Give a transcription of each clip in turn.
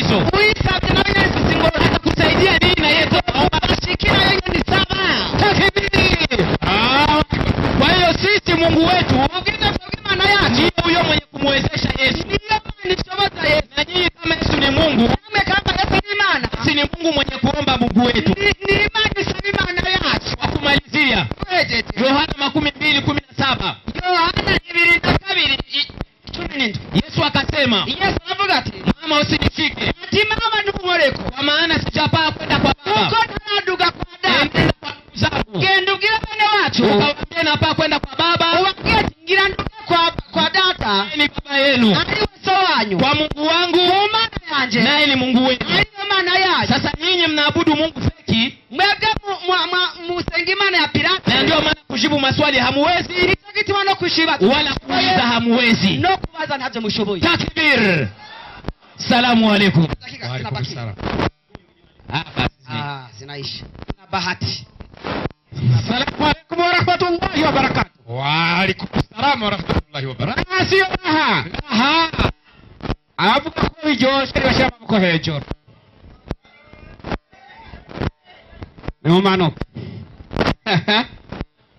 matatizo. Uyisabye nawe nyene ifise ingorane. Atakusaidia nini na yeye Ashikira yenye ni sawa. Takbir! Ah, kwa hiyo sisi Mungu wetu Ubwiza bw'Imana yacu ndiye huyo mwenye kumwezesha Yesu. niyo Mana ishoboza Yesu. Na nyinyi kama Yesu ni Mungu, Namwe kama Yesu ni Imana, si ni Mungu mwenye kuomba Mungu wetu. ni Imana isaba Imana yacu. Kwa kumalizia, Twejeje. Yohana 20:17 Yohana 22:17. Yesu akasema, Yesu aravuga ati, mama usinishike, ati mama ntunkoreko, kwa maana sijapaa kwenda kwa Baba. kuko ntaraduga kwa data. Nenda kwa ndugu zangu Genda ubwire bene wacu, ukawaambie napaa kwenda kwa Baba, ubabwire ati ngira nduge kwa data, naye ni baba yenu, ari we so wanyu, kwa Mungu wangu mu Mana yanje, naye ni Mungu wenu. ariyo Mana yacu. Sasa nyinyi mnaabudu Mungu feki, Mwebwe musenga Imana ya na pirate, ndio maana kujibu maswali hamuwezi nicyo gituma no kwishiba wala kuuliza hamuwezi. no kubaza ntabyo mushoboye. Takbir! Salamu alaikum. Dakika Wa alaikum zinabaki. salam. Ah, basi. Ah, zinaisha. Na bahati. Assalamu alaikum warahmatullahi wabarakatuh. Wa alaikum salam wa rahmatullahi wa barakatuh. Raha siyo raha. Raha. Abavuga ko biryoshe ntibashyira amaboko hejuru. Nimumanuke.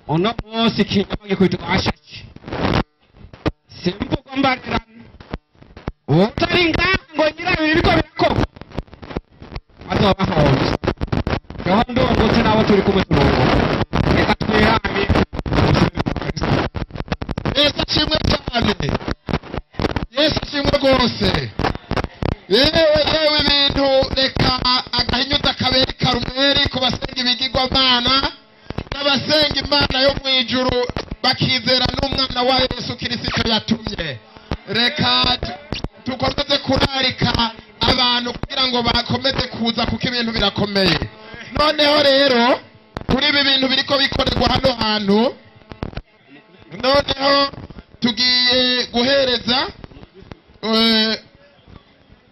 Uno munsi ikinyoma gikubitwa ashashe. Simvugo mbarirano. Utari ngaha ngo nyirabiri biriko birakorwa. Azoba ahomvye. Yoho ndungutse n'abo turi kumwe turunguka. Reka twihambire. Yesu ashimwe cyane. Yesu ashimwe rwose. Yewe yewe, ibintu reka agahinyuza kabere Karumeli ku basenga ibigirwamana n'abasenga Imana yo mu ijuru bakizera n'umwana wa Yesu Kirisito yatumye. Reka dukomeze kurarika abantu kugira ngo bakomeze kuza, kuko ibintu birakomeye. Noneho rero kuri ibi bintu biriko bikorerwa hano hantu, noneho tugiye guhereza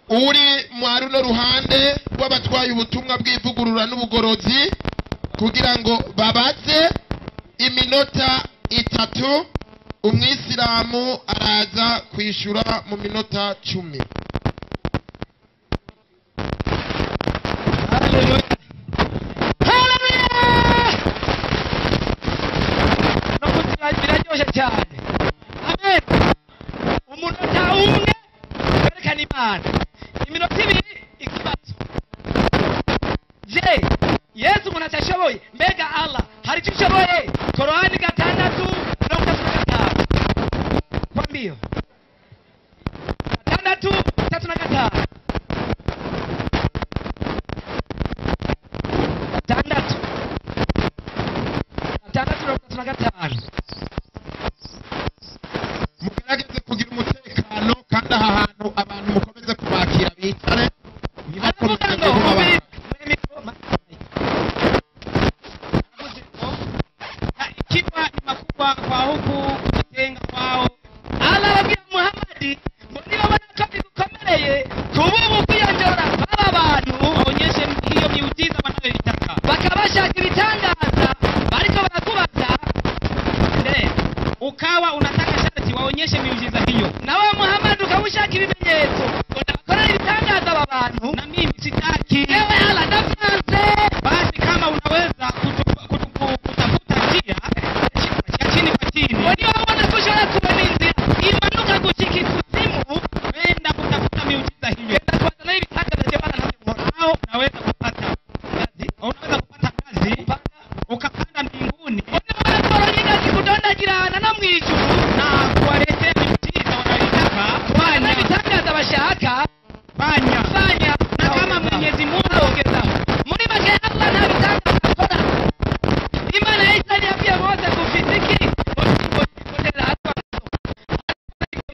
uri mwa runo ruhande rw'abatwaye ubutumwa bw'ivugurura n'ubugorozi kugira ngo babaze iminota 3, umwisilamu araza kwishyura mu minota 10. Haleluya. Haleluya. No kugira biraryoshye cyane. Amen. Umunota umwe werekana Imana. Iminota 2 ikibazo. Je, Yesu umuntu atashoboye, mbega Allah hari icyo ushoboye? Korani 6:35. Kwa mbio. 6:35. 6:35. Mugerageze kugira umutekano, kandi aha hantu abantu mukomeze kubakira bicare. Aravuga ngo Na ikiwa ni makubwa kwa huku kujitenga kwao, Allah ababwira Muhammadi ngo niba babona ko bigukomereye kuba ubu kwiyongera kw'aba bantu, waonyeshe hiyo miujiza wanayoitaka. Bakaba bashaka ibitangaza bariko barakubaza. Endelea. Ukawa unataka sharti waonyeshe miujiza hiyo, Nawe Muhammad ukaba ushaka ibimenyetso ngo ndabakorera ibitangaza aba bantu, na mimi sitaki. Ewe Allah ndavyanze. Basi kama unaweza kutafuta njia ya chini kwa chini, Ngo niba ubona ko ushobora kubona inzira imanuka gushika ikuzimu, kwenda kutafuta miujiza hiyo, genda kubazana ibitangaza je bana ntavyo nkora. au unaweza kupata kazi, unaweza kupata kazi ukapanda mbinguni Ngo niba ubona ko waronka ingazi kudondagirana no mw'ijuru, na kuwaletea miujiza wanayoitaka, kubazana fanya ibitangaza bashaka, fanya. Fanya. Na kama Mwenyezi Mungu Ongezaho. Muri make Allah nta bitangaza akora. Imana ya Israeli yabwiye Mose ngo ufite iki? Ngo hasi.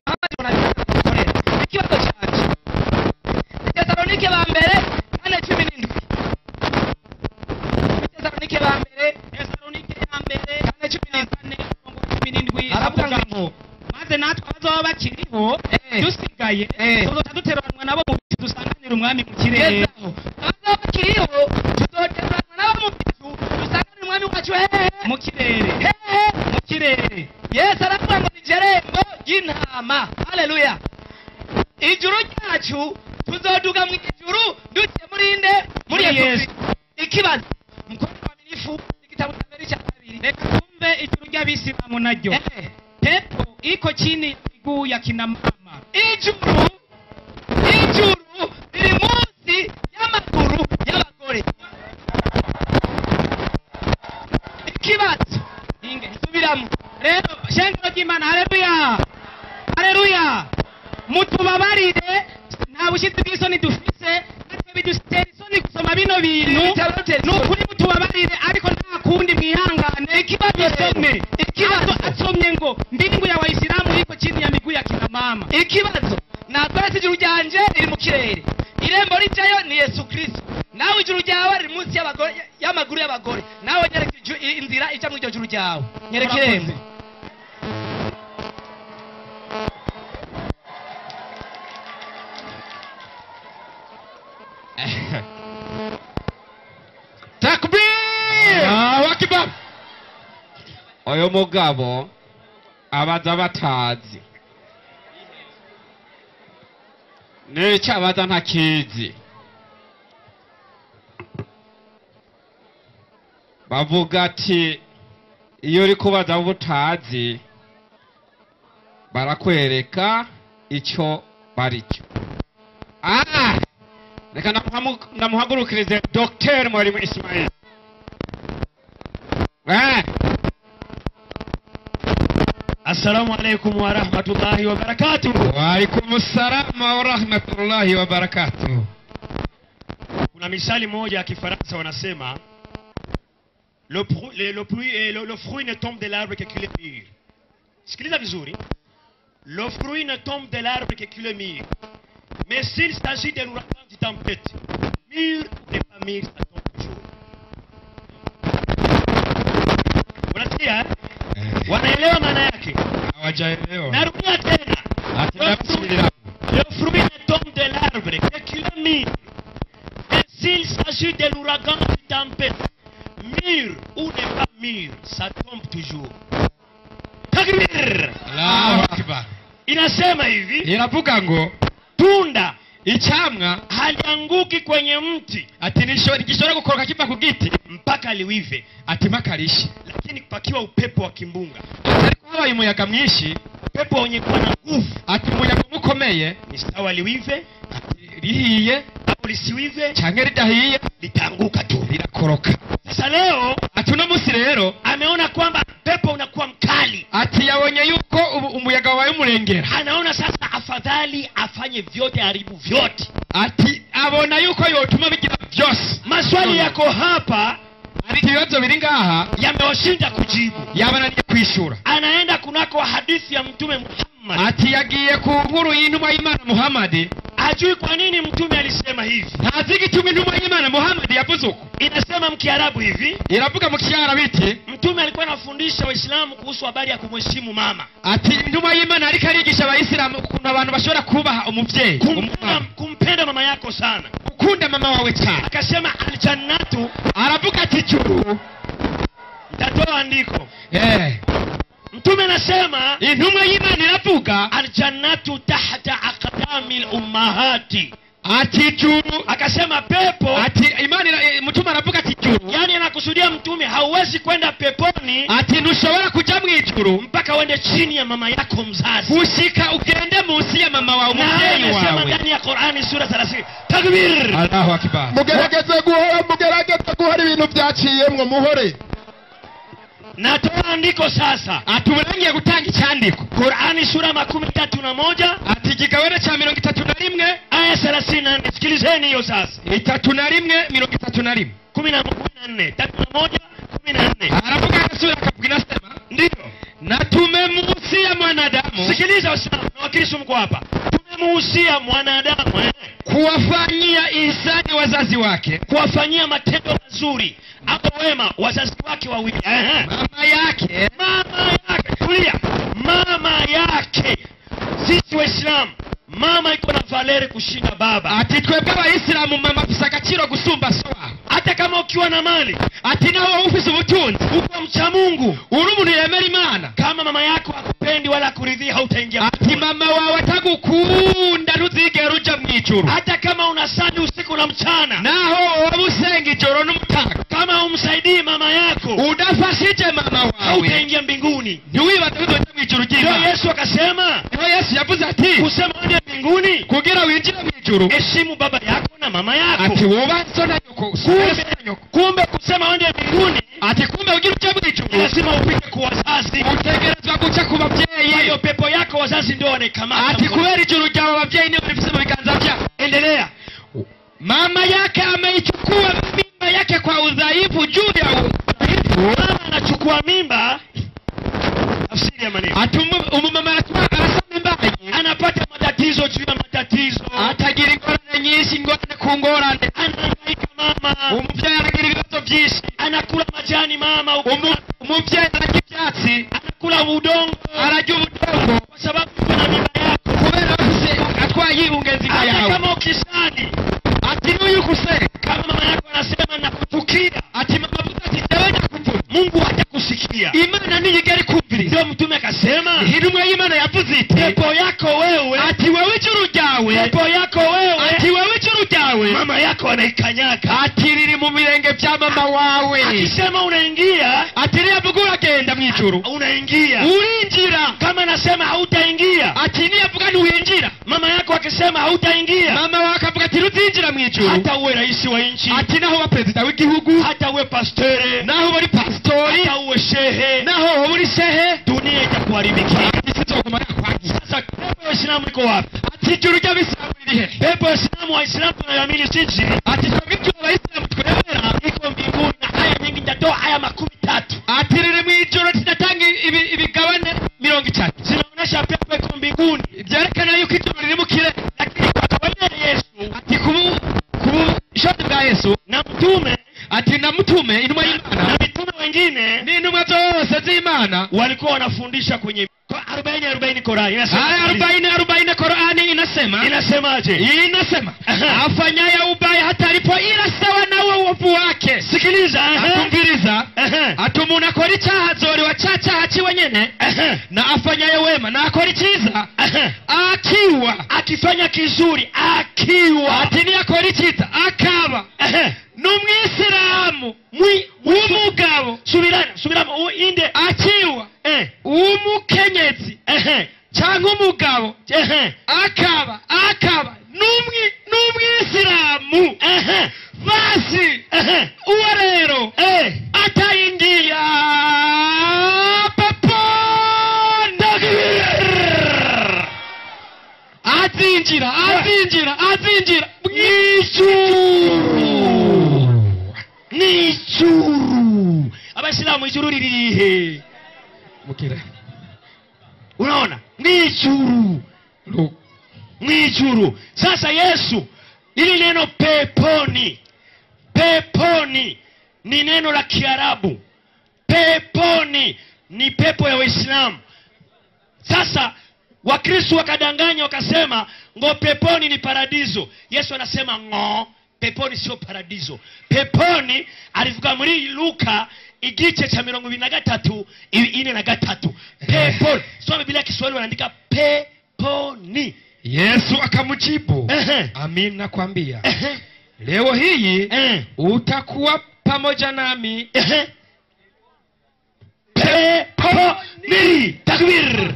Muhammad ngo nta bitangaza akorera. Ikibazo canje, Tesalonike ba mbere 4:17. Tesalonike ba mbere Tesalonike ya mbere 4:17. 4:17, Aravuga ngo aravuga ngo maze natwe abazoba bakiriho dusigaye tuzoca duteranwa nabo mu bicu dusanganira umwami mu kirere. Gezaho. Abazaba bakiriho tuzoteranwa nabo mu bicu dusanganira umwami wacu hehe? Mu kirere. Hehe? Mu kirere. Yesu aravuga ngo ni jerembo ry'intama. Haleluya. Ijuru ryacu tuzoduga. Tuduga mu ijuru duciye muri nde? Muri Yesu. Ikibazo mkono mwaminifu igitabo cha mbere cha kabiri. Reka tumve ijuru ry'abisilamu naryo. Pepo iko chini ya miguu ya kina mama. Ijuru riri munsi y'amaguru y'abagore. Ikibazo Inge subiramo. Rero shengero ry'Imana, haleluya haleluya, mutubabarire nta bushizi bw'isoni dufise, natwe bidutera isoni gusoma bino bintu. Nukuri mutubabarire, ariko nta kundi mwihangane. Ikibazo Isome Ikibazo. Asomye ngo mbingu ya Waislamu iko chini ya miguu ya kina mama. Ikibazo natweretse ijuru ryanje riri mu kirere, irembo rijayo ni Yesu Kristo, nawe ijuru ryawe riri munsi y'abagore y'amaguru y'abagore. Nawe nyereka inzira ija mu iryo juru ryawe, nyereka irembo. Takbir! Allahu Akbar. Oyo mugabo abaza batazi n'icyo abaza ntakizi. Bavuga ati iyo uri kubaza ubutazi barakwereka icyo baricyo. Reka namuhagurukirize Dr. Mwalimu Ismail. Assalamu alaikum wa rahmatullahi wa barakatuh. Wa alaikum assalam wa rahmatullahi wa barakatuh. Kuna misali moja ya Kifaransa wanasema le fruit ne tombe de l'arbre que qu'il est mûr. Sikiliza vizuri. Le fruit ne tombe de l'arbre que qu'il est mûr. Mais s'il s'agit de l'ouragan du tempête, mûr ou n'est pas mûr, ça tombe toujours. Unasikia? Wanaelewa maana yake? Hawajaelewa. Narudia tena. Le fruit ne tombe de l'arbre que qu'il est mûr. Mais s'il s'agit de l'ouragan du tempête, mûr ou n'est pas mûr, ça tombe toujours. Takbir! Allahu Akbar. Inasema hivi, Iravuga ngo tunda icamwa halianguki kwenye mti ati nishora gukoroka kiva ku giti mpaka liwive, ati makarishe, lakini pakiwa upepo wa kimbunga, ariko habaye umuyaga mwinshi, upepo wenye kuwa na nguvu, ati umuyaga umukomeye, ni sawa liwive ati rihiye au lisiwive, canke ridahiye, litaanguka tu, rirakoroka. Sasa leo ati uno munsi rero ameona kwamba pepo unakuwa mkali, ati yabonye yuko umuyaga wabaye umurengera, anaona sasa afadhali afanye vyote, haribu vyote, ati abona yuko yotuma bigira vyose. Maswali yako hapa, ati ibibazo biri ngaha yamewashinda kujibu, yabananiye kwishura. Anaenda kunako hadithi ya Mtume Muhammad, ati yagiye ku nkuru y'intumwa y'Imana Muhammad, ajui kwa nini mtume alisema hivi. Ntazi igituma intumwa y'Imana Muhammad yavuze uko. Inasema mkiarabu hivi, iravuga mu kiarabu iti mtume alikuwa anafundisha Waislamu kuhusu habari ya kumheshimu mama, ati intumwa y'Imana ariko arigisha Abayisilamu ukuntu abantu bashobora kubaha umuvyeyi, kumpenda mama yako sana, gukunda mama wawe cyane. Akasema aljannatu, aravuga ati juru. Nitatoa andiko. Mtume anasema intumwa y'Imana iravuga aljannatu tahta aqdami al-ummahati, ati juru. Akasema pepo, ati imani mtume aravuga ati juru, yani anakusudia mtume hauwezi kwenda peponi, ati ntushobora kuja mu ijuru mpaka uende chini ya mama yako mzazi, gushika ugende munsi ya mama wawe umuvyeyi wawe. Ndani ya Qur'ani sura 30. Takbir! Allahu Akbar. Mugerageze guhora, mugerageze guhora ibintu byaciyemwo muhore. Natoa andiko sasa. Aturangiye gutanga icyandiko. Qur'ani sura 31 ati igigabane cha 31 aya 34. Sikilizeni hiyo sasa. 31 31 14 31 14. Aravuga sura akavuga inasema ndio na tumemuhusia mwanadamu. Sikiliza Waislamu na Wakristo mko hapa. Tumemuhusia mwanadamu kuwafanyia ihsani wazazi wake, kuwafanyia matendo mazuri au wema wazazi wake wawili. Mama yake, mama yake, tulia, mama yake. Sisi Waislamu mama iko na valeri kushinda baba. Ati twebwe Abayisilamu mama afise agaciro gusumba so. Hata kama ukiwa na mali, ati nawe ufise ubutunzi, uko mcha Mungu, uri umuntu yemera Imana, kama mama yako hakupendi wala kuridhia, hautaingia. Ati mama wawe atagukunda ntuzigera uja mu ijuru. Hata kama unasali usiku na mchana, naho woba usenga ijoro n'umutaga, kama umsaidii mama yako, udafashije mama wawe, hautaingia mbinguni. Ntiwibaze ko uzoja mu ijuru ry'Imana. Yesu akasema, niho Yesu yavuze ati, kusema uende mbinguni, kugira winjire mu ijuru, heshimu baba yako na mama yako. Ati wubahe so na nyoko. Kumbe kusema uende mbinguni, ati kumbe ugira uje mu ijuru, lazima upite kwa wazazi. Utegerezwa guca ku bavyeyi. Hiyo pepo yako wazazi ndio wanaikamata. Ati kubera ijuru ryawe abavyeyi nibo bifise mu biganza vyabo. Endelea. Mama yake ameichukua mimba yake kwa udhaifu juu ya udhaifu. Mama anachukua mimba, tafsiri ya maneno. Ati umumama arasama imbanyi, anapata matatizo juu ya matatizo, atagira ingorane nyinshi, ingorane ku ngorane, anahangaika mama. Umuvyeyi aragira ibibazo vyinshi, anakula majani mama. Umuvyeyi ararya ivyatsi, anakula udongo, ararya ubudongo, kwa sababu kuna mimba yako, kubera afise atwaye ibungenzi yawe. Hata kama ukisali, ati n'uyu kusenga, kama mama yako anasema nakuchukia, ati mama avuze ati jewe ndakuvuma, Mungu hatakusikia. Imana ntiyigera ikumviriza. Ndio mtume akasema, intumwa y'Imana yavuze iti, pepo yako wewe, ati wewe ijuru ryawe, pepo yako wewe, ati wewe ijuru ryawe, mama yako anaikanyaga, ati riri mu birenge vya mama wawe. Akisema unaingia, ati niyavuga uragenda mu ijuru, unaingia, urinjira. Kama anasema hautaingia, ati niyavuga ntiwinjira, mama yako akisema hautaingia, mama wawe akavuga ati ruzinjira mu ijuru, hata uwe rais wa nchi, ati naho uba perezida w'igihugu, hata uwe pastere, naho uba uri pastori, hata uwe shehe, naho uba uri shehe, dunia itakuharibikia. Sasa pepo ya Uislamu iko wapi? Ati ijuru ry'Abisilamu riri he? Pepo ya Uislamu, Waislamu tunayoamini sisi, ati twebwe ijuru Abayisilamu twemera iko mbinguni, na haya nyingi nitatoa haya 30. Ati riri mu ijuru, tinatanga ibigabane 30. Zinaonyesha pepo iko mbinguni, byerekana yuko ijuru riri mu kirere. Lakini kwa kawaida ya Yesu, ati ku bushobozi bwa Yesu na mtume, ati na mtume intumwa y'Imana na mitume wengine n'intumwa zose z'Imana walikuwa wanafundisha kwenye 40-40 Korani. Inasema 40-40 Korani inasema, inasemaje? Inasema afanyaye ubaya hatalipwa ila sawa na uovu wake. Sikiliza, atumviriza, ati umuntu akora icyaha azoriwa ca cyaha ciwe nyene, na afanyaye wema na akora icyiza akiwa, akifanya kizuri akiwa, ati niyakora icyiza akaba n'umwisilamu w'umugabo, subiramo inde, akiwa w'umukenyezi cyangwa umugabo akaba n'umwisilamu, basi uwo rero ataingia peponi. Azinjira mw'ijuru, mw'ijuru. Abasilamu ijuru ririhe? Mukira. Unaona? Mw'ijuru. Mw'ijuru. Sasa Yesu, ili neno peponi, peponi ni neno la Kiarabu. Peponi ni pepo ya Waislamu. Sasa Wakristo wakadanganya wakasema ngo peponi ni paradiso. Yesu anasema ngo peponi sio paradiso. Peponi alivuga muri Luka igice cha 23 4:3. Peponi. Soma Biblia Kiswahili wanaandika peponi. Yesu akamjibu, amin nakwambia, leo hii utakuwa pamoja nami peponi. Takbir.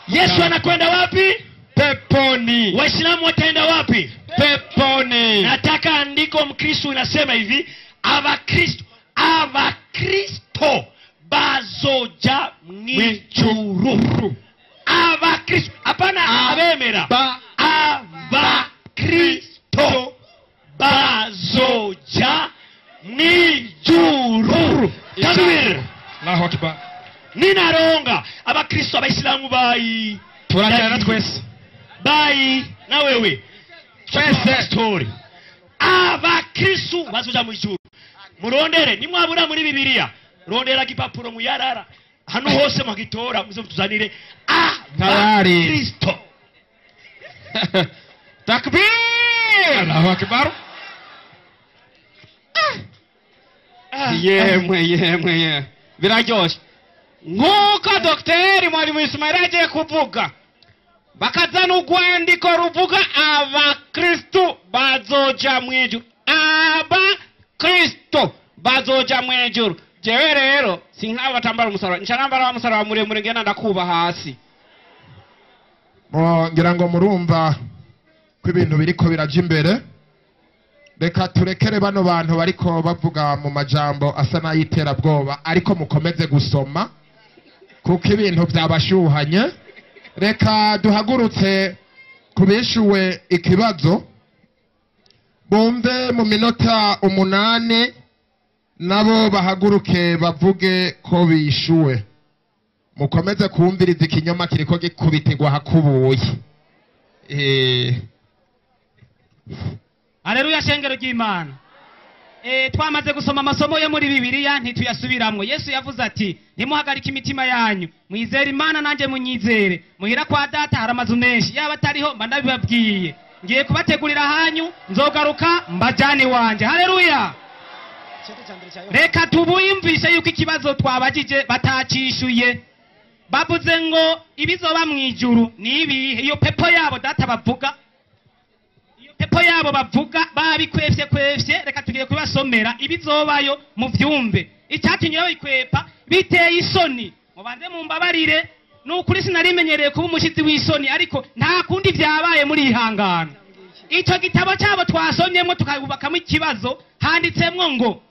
Yesu anakwenda wapi? Peponi. Waislamu wataenda wapi? Peponi. Nataka andiko Mkristo inasema hivi, Abakristo bazoja mwijuru. Abakristo, hapana abemera. Abakristo bazoja mwijuru. Takbir. Allahu Akbar. Ninaronga Abakristo Abaislamu bai turajana twese bai na wewe twese story. Abakristo bazoja mwijuru. Murondere nimwabura muri Bibiliya, rondera gipapuro muyarara hano hose mwagitora muze tuzanire Abakristo. Takbir. Allahu Akbar. Yemwe biraryoshe. Nkuko Dr. Mwalimu Ismail agiye kuvuga, Bakazana urwandiko ruvuga abakristo bazoja mu ijuru, abakristo bazoja mu ijuru. Jewe rero sinkaba batambara umusaraba, nca nambara wa musaraba muremure ngenda ndakuba hasi. Ngira ngo murumva ko ibintu biriko biraja imbere. Reka turekere bano bantu bariko bavuga mu majambo asa n'ayiterabwoba, ariko mukomeze gusoma kuko ibintu byabashuhanye. Reka duhagurutse kubishuwe ikibazo, bumve mu minota 8 nabo bahaguruke bavuge ko bishuwe. Mukomeze kumviriza ikinyoma kiriko gikubitirwa hakubuye. Haleluya shengero ry'Imana. Twamaze gusoma amasomo yo muri Bibiliya ntituyasubiramwo. Yesu yavuze ati ntimuhagarike imitima yanyu, mwizere Imana nanjye munyizere. Muhira kwa data hari amazu menshi, yaba atariho mba ndabibabwiye. Ngiye kubategurira hanyu, nzogaruka mbajane wanje. Haleluya. Reka tubuyumvishe yuko ikibazo twabajije batacishuye. Bavuze ngo ibizoba mu ijuru ni ibihe? Iyo pepo yabo data bavuga, iyo pepo yabo bavuga babikwefye kwefye. Reka tugiye kubasomera ibizobayo mu vyumve. Icyatumye babikwepa biteye isoni. Mubanze mumbabarire, nukuri sinarimenyereye kuba umushizi w'isoni, ariko nta kundi vyabaye muri ihangano. Ico gitabo cyabo twasomyemo tukabubakamo ikibazo, handitsemwo ngo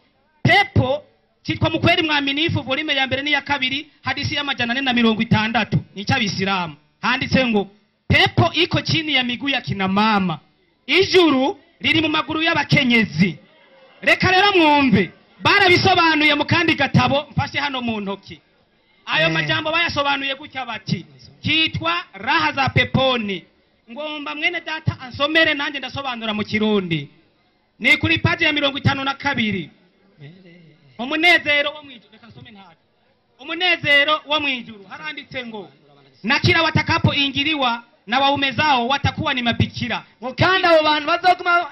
pepo kitwa Mukweli Mwaminifu, volume ya 1 n'iya 2, hadisi ya 460, ni cy'Abisilamu. Handitse ngo pepo iko chini ya miguu ya kina mama, ijuru riri mu maguru y'abakenyezi. Reka rero mwumve, barabisobanuye mu kandi gatabo mfashe hano mu ntoki. Ayo majambo bayasobanuye gutya bati kitwa raha za peponi. Ngomba mwene data ansomere nanjye ndasobanura mu Kirundi. Ni kuri paji ya 52. Umunezero wo mwijuru, reka nsome ntacyo. Umunezero wo mwijuru haranditse ngo na kila watakapoingiliwa na waume zao watakuwa ni mabikira. Ngo kandi abo bantu bazoguma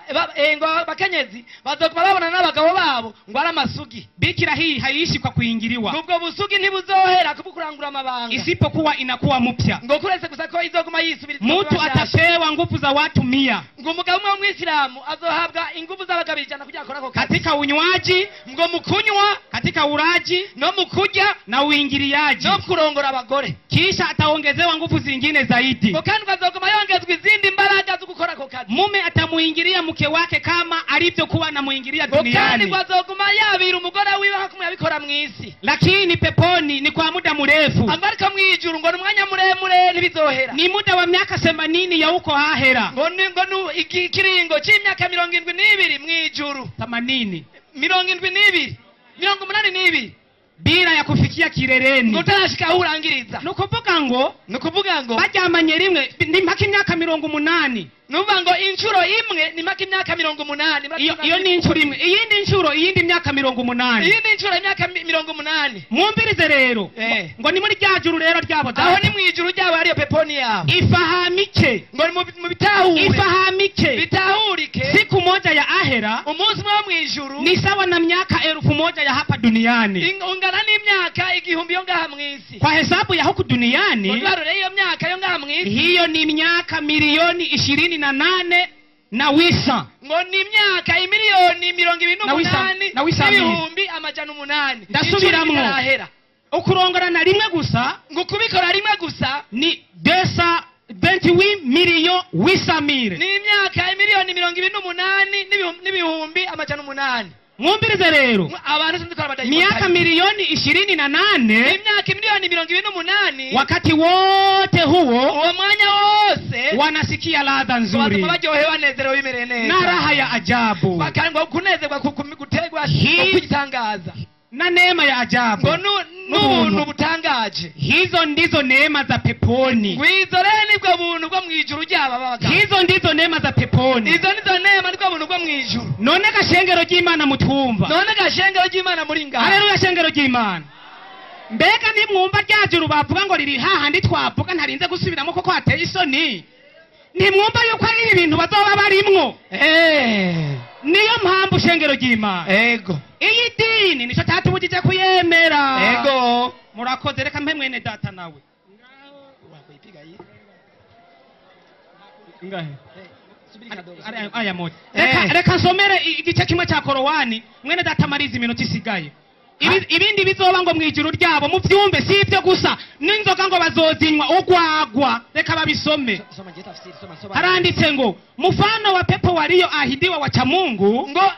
ngo abakenyezi bazoguma babona n'abagabo babo ngo ari amasugi. Bikira hii haiishi kwa kuingiliwa. Ubwo busugi ntibuzohera kubukurangura amabanga, isipokuwa inakuwa mpya. Ngo kuretse gusa ko izoguma yisubiriza. Mtu atapewa nguvu za watu 100. Ngo umugabo umwe w'Umwisilamu azohabwa inguvu z'abagabo 100 kugira akore ako kazi. Katika unywaji, ngo mu kunywa, katika uraji, no mu kurya, na uingiliaji, no kurongora abagore. Kisha ataongezewa nguvu zingine zaidi. Ngo kandi azoguma yongezwa izindi mbaraga zo gukora ako kazi. Mume atamuingilia mke wake kama alivyokuwa anamuingilia Ngo kandi duniani, ngo azoguma yabira umugore wiwe nka kumwe yabikora mw'isi. lakini peponi ni kwa muda mrefu, Ariko mw'ijuru ngo ni umwanya muremure ntibizohera. ni muda wa miaka 80 ya huko ahera. Ngo ni ngo ni ikiringo c'imyaka 72 mw'ijuru. 80 72, 82 bila ya kufikia kileleni. Ngo utarashika aho urangiriza. Nukuvuga ngo, Nukuvuga ngo baryamanye rimwe ni mpaka imyaka 80. Nuvuga ngo inshuro imwe ni mpaka imyaka 80. Iyo ni inshuro imwe, iyindi nshuro iyindi myaka 80. Iyindi nshuro imyaka 80. Mwumvirize rero ngo ni muri rya juru rero ryabo data. Aho ni mwijuru ryabo ariyo peponi yabo. Ifahamike ngo ni mu bitahure, ifahamike, bitahurike. Siku moja ya ahera, umunsi umwe wo mwijuru, ni sawa na miaka 1000 ya hapa duniani. Ungana n'imyaka 1000 yo ngaha mwisi. Kwa hesabu ya huku duniani, ngo iyo myaka yo ngaha mwisi, hiyo ni miaka milioni 28 na wisa. Ngo ni imyaka imiliyoni 28 na wisa n'ibihumbi 800. Ndasubiramwo. Ukurongorana rimwe gusa, ngo kubikora rimwe gusa ni 228 millions 800,000. Ni imyaka imiliyoni 28 n'ibihumbi 800. Mwumvirize rero, abantu sinzi ko abadayimoni. Miaka milioni 28, imyaka milioni 28, wakati wote huo, uwo mwanya wose wanasikia ladha nzuri baryohewe banezerewe bimereye neza na raha ya ajabu, bakangwa kunezerwa gutegwa kugitangaza na neema ya ajabu ngo n'ubuntu butangaje. Hizo ndizo neema za peponi. Ngwizo rero nibwo buntu bwo mwijuru ryaba babagabo. Hizo ndizo neema za peponi. Izo nizo neema nibwo buntu bwo mwijuru. None gashengero ry'Imana mutwumva. None gashengero ry'Imana muri ngaha. Haleluya shengero ry'Imana. Mbega nimwumva ryajuru bavuga ngo riri hahandi twavuga ntarinze gusubiramo koko hateye isoni. Nimwumva yuko ari ibintu bazoba barimwo. Niyo mpamvu shengero ry'Imana. Ego. Iyi dini nico tatubujije kuyemera. Ego. Murakoze, reka mpe mwene data nawe. Ingahe? Subiri kadogo. Aya moja. Reka nsomere igice kimwe cya Korowani, mwene data mariza iminota isigaye. Ibindi bizoba ngo mwijuru ryabo muvyumve, si ibyo gusa, n'inzoga ngo bazozinywa ugwagwa. Reka babisome. Soma je tafsiri, soma soma. Haranditse ngo mfano wa pepo walioahidiwa wacha Mungu, ngo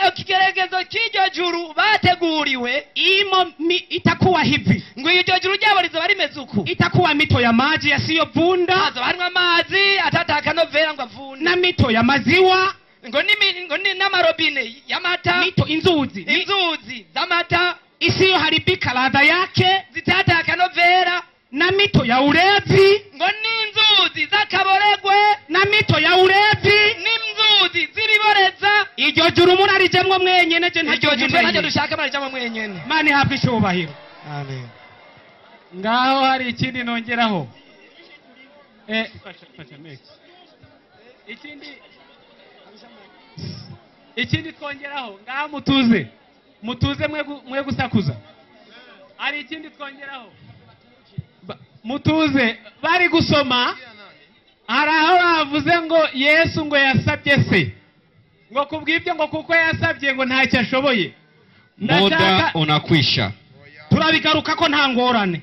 ikigeregezo cy'iryo juru bateguriwe imo itakuwa hivi, ngo iryo juru ryabo rizoba rimeze uku, itakuwa mito ya maji yasiyovunda, hazoba harimwo amazi atataka novera ngo avunde, na mito ya maziwa, ngo ni n'amarobine y'amata, mito inzuzi, inzuzi z'amata isiyoharibika ladha yake, zitataka novera, na mito ya ulevi, ngo n'inzuzi z'akaboregwe, na mito ya ulevi, n'inzuzi z'ibiboreza. Iryo juru murarijemwo mwenyene, je iryo juru ntacyo dushaka, murarijemwo mwenyene. Imana ihabwe icyubahiro. Amen. Ngaho hari ikindi nongeraho. Ikindi twongeraho, ngaho mutuze mwe gusakuza. Hari ikindi twongeraho, mutuze. Bari gusoma hari aho bavuze ngo Yesu ngo yasabye se, ngo kubw'ibyo ngo kuko yasabye ngo ntacyo ashoboye. Muda unakwisha, turabigaruka ko nta ngorane.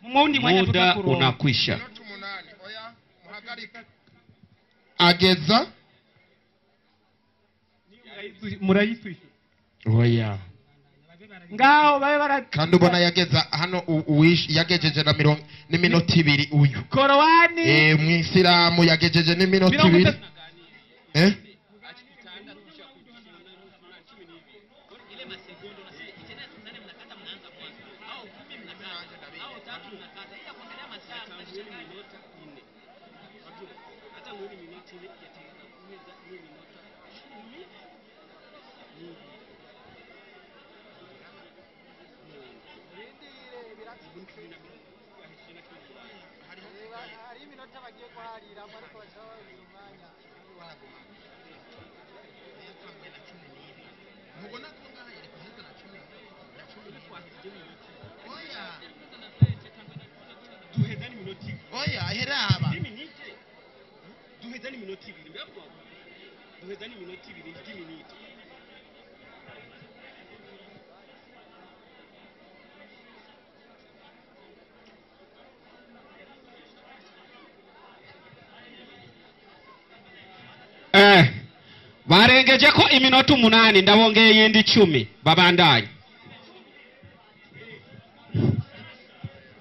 Muda unakwisha. Ageza murayitwisha. Oya. Ngaho babe bara kandi ubona yageza hano yagejeje na mirongo n'iminota ibiri uyu. Korowani mwisilamu yagejeje n'iminota ibiri. Barengeje ko iminota 8, ndabongeye yindi 10 babandanye.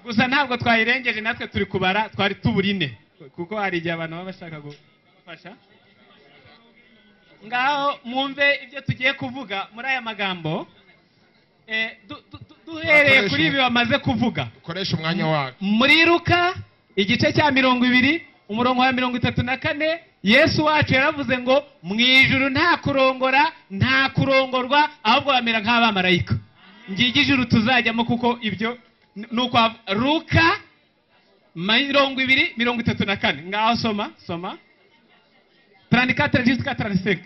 Gusa ntabwo twayirengeje, natwe turi kubara, twari tuburine kuko hari igihe abantu baba bashaka gufasha. Ngaho mwumve ibyo tugiye kuvuga muri aya magambo. Duhereye kuri ibi bamaze kuvuga, ukoresha umwanya wacu. Muri Luka igice cya 20 umurongo wa 34, Yesu wacu yaravuze ngo mu ijuru nta kurongora nta kurongorwa, ahubwo bamera nk'abamarayika. Ngigi ijuru tuzajyamo kuko ibyo nuko. Luka 20 34, ngaho soma soma 34 jusqu'à 35.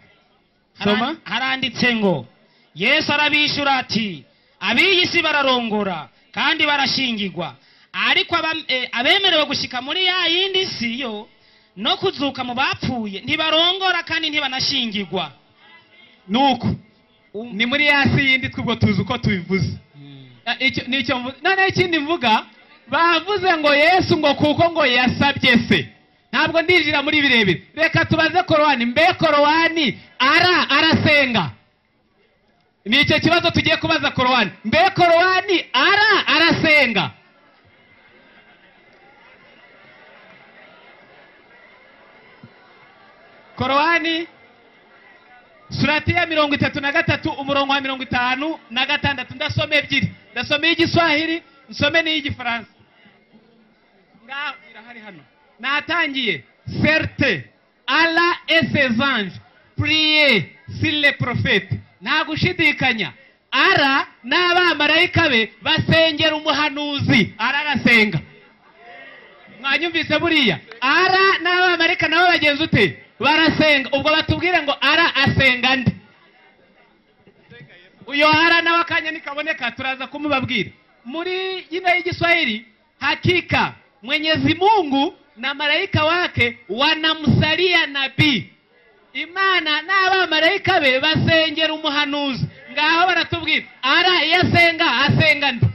Soma. Haranditse ngo Yesu arabishura ati ab'iyi si bararongora kandi barashingirwa, ariko abemerewe gushika muri ya yindi si yo no kuzuka mu bapfuye ntibarongora kandi ntibanashingirwa. Nuko ni muri ya si yindi twubwo tuzi uko tubivuze. Nicyo none ikindi mvuga, bavuze ngo Yesu ngo kuko ngo yasabye se. Ntabwo ndinjira muri birebire, reka tubaze Korowani. Mbe Korowani arasenga? Nicyo kibazo tugiye kubaza Korowani. Mbe Korowani arasenga? Korowani surati ya 33 umurongo wa 56. Ndasome ebyiri, ndasome y'igiswahili, nsome n'iy'igifaransa. Ngaho irahari hano. Natangiye. Certes, Allah et ses anges priez sur les prophètes. Nta gushidikanya, Ara n'abamarayika be basengera umuhanuzi. Ara arasenga. Mwanyumvise buriya? Ara n'abamarayika nabo bagenza ute? Barasenga. Ubwo batubwire ngo Ara asenga nde? Uyo Ara nawe akanya nikaboneka turaza kumubabwira. Muri jina y'igiswahili, hakika Mwenyezi Mungu na malaika wake wanamsalia nabii. Imana n'abamarayika be basengera umuhanuzi. Ngaho baratubwira ara iyo asenga asenga nde,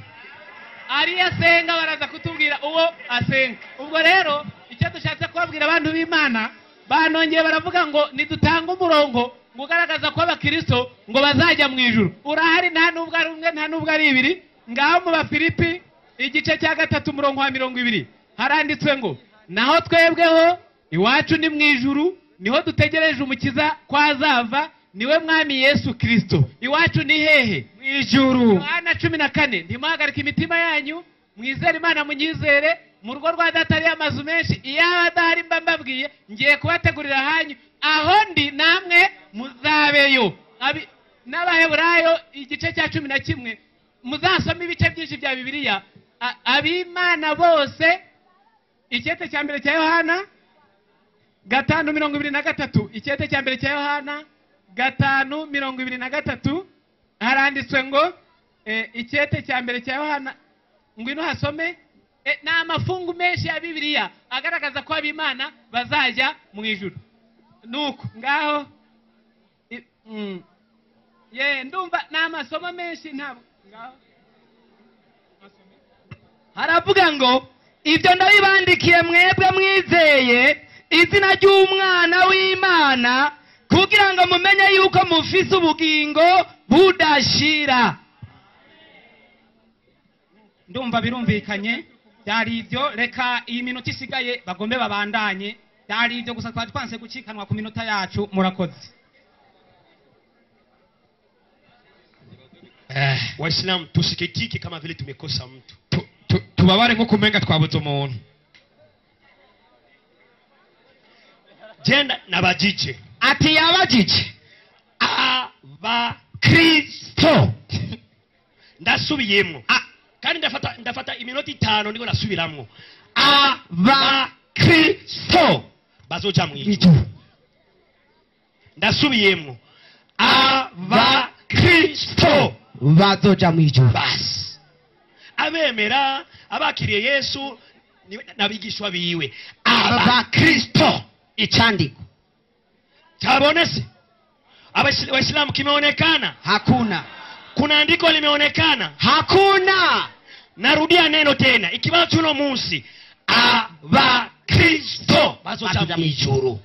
ari iyo asenga baraza kutubwira uwo asenga. Ubwo rero icyo dushatse kubabwira abantu b'Imana, banongeye baravuga ngo nidutanga umurongo ngo ugaragaza ko abakristo ngo bazajya mu ijuru. Urahari, nta nubwo ari umwe, nta nubwo ari ibiri. Ngaho mu Bafilipi igice cya 3 umurongo wa 20 haranditswe ngo naho twebweho iwacu ni mu ijuru, niho dutegereje umukiza ko azava, niwe mwami Yesu Kristo. Iwacu ni hehe? Mu ijuru. Yohana 14, ntimuhagarike imitima yanyu, mwizere Imana munyizere, mu rugo rwa data hari amazu menshi, iyaba adahari mba mbabwiye, ngiye kubategurira ahanyu, aho ndi namwe muzabeyo. N'Abaheburayo igice cya 11, muzasome ibice byinshi bya Bibiliya. Ab'Imana bose, icyete cya mbere cya Yohana 5:23, icyete cya mbere cya Yohana 5:23 haranditswe ngo icyete cya mbere cya Yohana, ngwino hasome. Ni amafungu menshi ya Bibiliya agaragaza ko ab'Imana bazajya mu ijuru. Nuko ngaho ye ndumva ni amasomo menshi, ntabwo ngaho haravuga ngo ibyo ndabibandikiye mwebwe mwizeye izina ry'umwana w'Imana, kugira ngo mumenye yuko mufise ubugingo budashira. Ndumva birumvikanye, byari ibyo. Reka iyi minota isigaye bagombe babandanye, byari ibyo gusa, twari twanse gucikanwa ku minota yacu. Murakoze. Waislamu tusikitike kama vile tumekosa mtu. Tubabare nko kumenga twabuze umuntu. Jenda nabajije. Ati yabajije Abakristo. Ndasubiyemwo. Kandi ndafata iminota 5 ndiko nasubiramwo. Abakristo bazoja mu ijuru. Ndasubiyemwo. Abakristo bazoja mu ijuru. Basi. Abemera abakiriye Yesu nabigishwa biwe. Abakristo. Ichandiko chabonese. Waislamu kimeonekana? Hakuna. Kuna andiko limeonekana? Hakuna. Narudia neno tena, ikibazo tuno munsi Abakristo bazoja mu ijuru.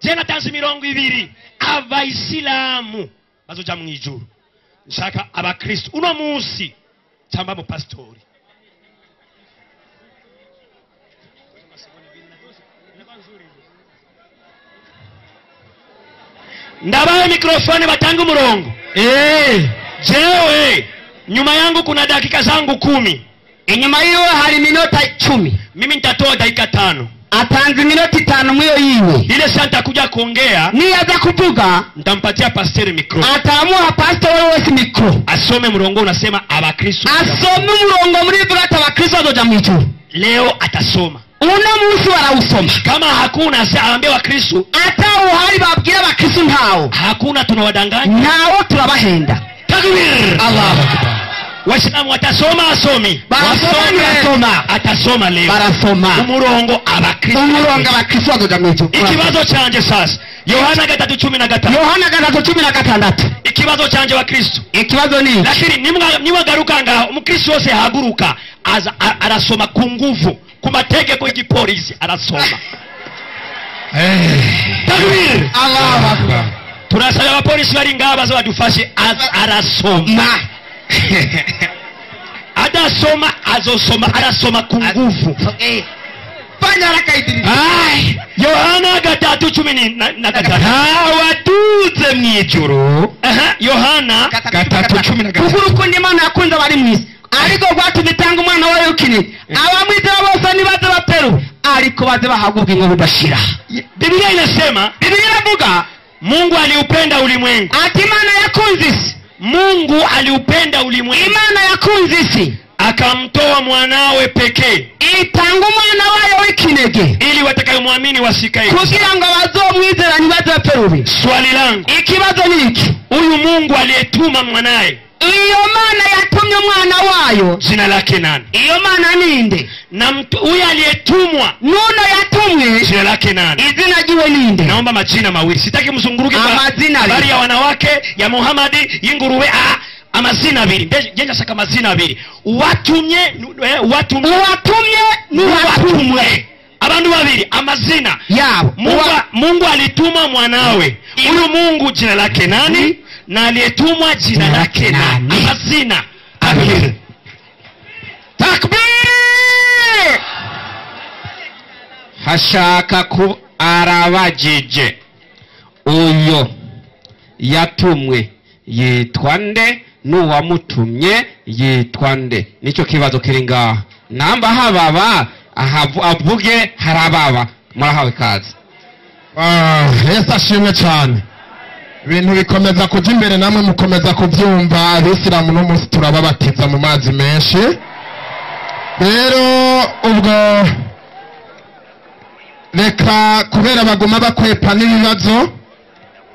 Jena tanzi 20 Abaisilamu bazoja mu ijuru. Nshaka Abakristo uno munsi chamba mu pastori. Ndabaye mikrofoni batange umurongo. Jewe nyuma yangu kuna dakika zangu 10. Inyuma yiwe hari minota 10. Mimi nitatoa dakika 5. Atanze minota 5 mwiyo yiwe. Ile saa nitakuja kuongea, niyaza kuvuga, nitampatia pastor mikro. Atamuha pastor wese mikro. Asome murongo unasema Abakristo. Asome murongo muri vuga ati Abakristo bazoja mu ijuru. Leo atasoma. Uno munsi barawusoma. Kama hakuna aambie Wakristo. Ata uhari babwira Abakristo ntawo. Hakuna, tunawadanganya. Ntawo turabahenda. Takbir. Allahu Akbar. Waislamu watasoma asomi. Barasoma. Atasoma leo. Barasoma. Umurongo Abakristo. Umurongo Abakristo bazoja mu ijuru. Ikibazo canje sasa. Yohana 3:16. Yohana 3:16. Ikibazo canje Wakristo. Ikibazo ni lakini nimwagaruka ngaho umukristo wose haguruka arasoma ku nguvu ku mategeko y'igipolisi arasoma. Takbir. Allahu Akbar. Turasaba abapolisi bari ngaha baze badufashe arasoma. Adasoma azosoma arasoma ku nguvu. Fanya haraka idiri. Yohana 3:13. Ntawaduze mu ijuru. Yohana 3:13. Kuko urukundo Imana yakunze abari mu isi, ariko rwatumye itanga umwana wayo w'ikinege, abamwizera bose nibaze baperu, ariko baze bahabwa ubugingo budashira. Biblia inasema, Biblia inavuga Mungu aliupenda ulimwengu. Ati Imana yakunze isi. Mungu aliupenda ulimwengu. Imana yakunze isi akamtoa mwanawe pekee, itanga umwana wayo w'ikinege, ili watakayomwamini wasikae, kugira ngo abazomwizera ntibaze bapfe rubi. Swali langu, Ikibazo ni iki? huyu Mungu aliyetuma mwanaye, Iyo Mana yatumye umwana wayo jina lake nani? Iyo Mana ninde? Na mtu huyu aliyetumwa nuno yatumwe jina lake nani? Izina jiwe ninde? Naomba majina mawili, sitaki mzunguruke amazina habari ya wanawake ya Muhammad y'inguruwe. Amazina abiri, nje shaka amazina abiri. Watumye watumwe n'uwatumwe, abantu babiri amazina yabo. Mungu alituma mwanawe. Huyu Mungu jina lake nani? Na aliyetumwa jina lake nani? Amazina abiri. Takbir! Hashaka ku arabajije uyo yatumwe yitwa nde n'uwamutumye yitwa nde? Nicyo kibazo kiri ngaha. Namba hababa avuge harababa. Murahawe kazi. Yesu ashimwe cyane. Ibintu bikomeza kuja imbere namwe mukomeza kubyumva. Abisilamu no munsi turababatiza mu mazi menshi. Rero ubwo reka kubera baguma bakwepa n'ibibazo,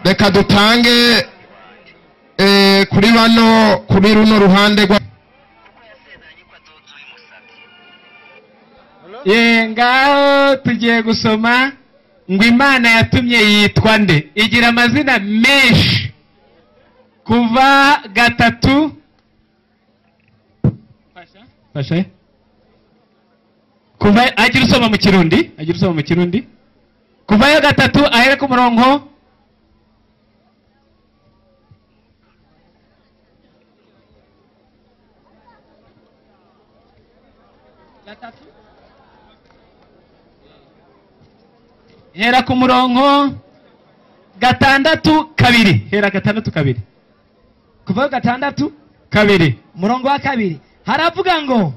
reka dutange kuri bano kuri runo ruhande rwa ngaho tugiye gusoma ngo Imana yatumye yitwa nde. Igira amazina menshi kuva 3 fasha kuva agira usoma mu Kirundi, agira usoma mu Kirundi kuva yo 3 ahere ku murongo gatatu, hera ku murongo 6 2, hera 6 2 kuva 6 2 murongo wa 2 haravuga ngo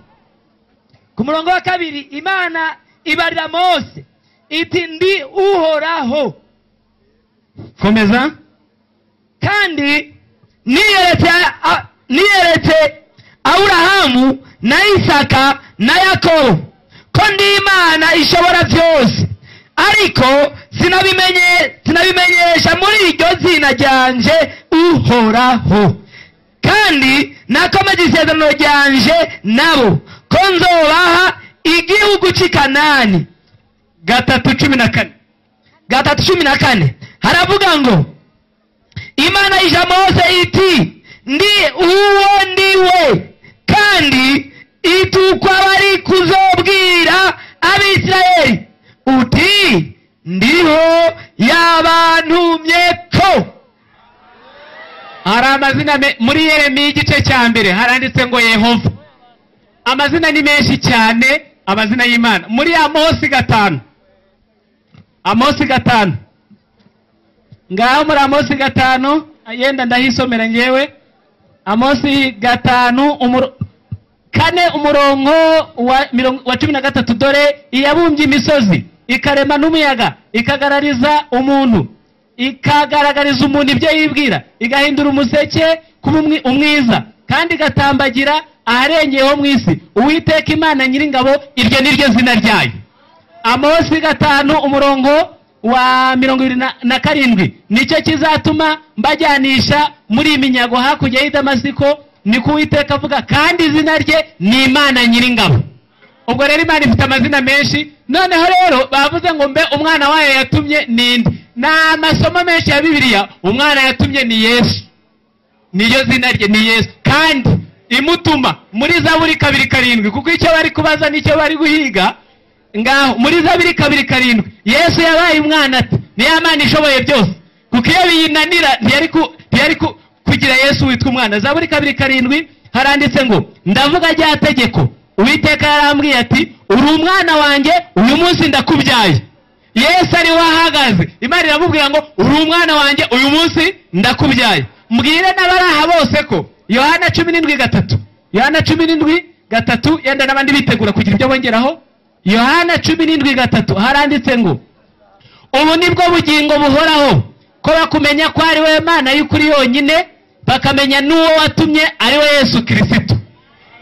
ku murongo wa 2 Imana ibarira Mose iti ndi Uhoraho. Komeza. Kandi niyeretse Aburahamu na Isaka na Yakobo ko ndi Imana ishobora byose, ariko sinabimenyesha muri iryo zina ryanje Uhoraho. Kandi nakomeje isezerano ryanje nabo ko nzobaha igihugu cy'i Kanani. 3:14 3:14 haravuga ngo Imana ija Mose iti ndi uwo ndiwe, kandi itukwa bari kuzobwira Abisirayeli uti ndiho yabantumye ko. Hari amazina muri Yeremiya igice cya 1 haranditse ngo Yehova. Amazina ni menshi cyane, amazina y'Imana. Muri Amosi 5, Amosi 5 ngaho muri Amosi 5 yenda ndahisomera ngewe. Amosi 5 4 umurongo wa 13, dore iyabumbye imisozi ikarema n'umuyaga, ikagaragariza umuntu ibyo yibwira, igahindura umuseke kuba umwiza, kandi igatambagira aharengeyeho mu isi. Uwiteka Imana nyiringabo, iryo niryo zina ryayo. Amosi 5 umurongo wa 27, nicyo kizatuma mbajyanisha muri iminyago hakurya y'i Damasiko, niko Uwiteka avuga, kandi izina rye ni Imana nyiringabo. Ubwo rero Imana ifite amazina menshi. Noneho rero bavuze ngo mbe umwana wayo yatumye ninde? Na amasomo menshi ya Bibiliya, umwana yatumye ni Yesu, niyo zina rye ni Yesu. Kandi imutuma muri Zaburi 2:7, kuko icyo bari kubaza nicyo bari guhiga. Ngaho muri Zaburi 2:7 Yesu yabaye umwana ati ni Imana ishoboye byose, kuko iyo biyinanira ntiyari kugira Yesu witwa umwana. Zaburi 2:7 haranditse ngo ndavuga rya tegeko Uwiteka yarambwiye ati uri umwana wanjye uyu munsi ndakubyaye. Yesu ari wahagaze, Imana iramubwira ngo uri umwana wanjye uyu munsi ndakubyaye. Mbwire n'abaraha bose ko Yohana 17:3, Yohana 17:3, yenda n'abandi bitegura kugira ibyo bongeraho. Yohana 17:3 haranditse ngo ubu nibwo bugingo buhoraho, ko bakumenya ko ari we Mana y'ukuri yonyine, bakamenya n'uwo watumye ari we Yesu Kristo.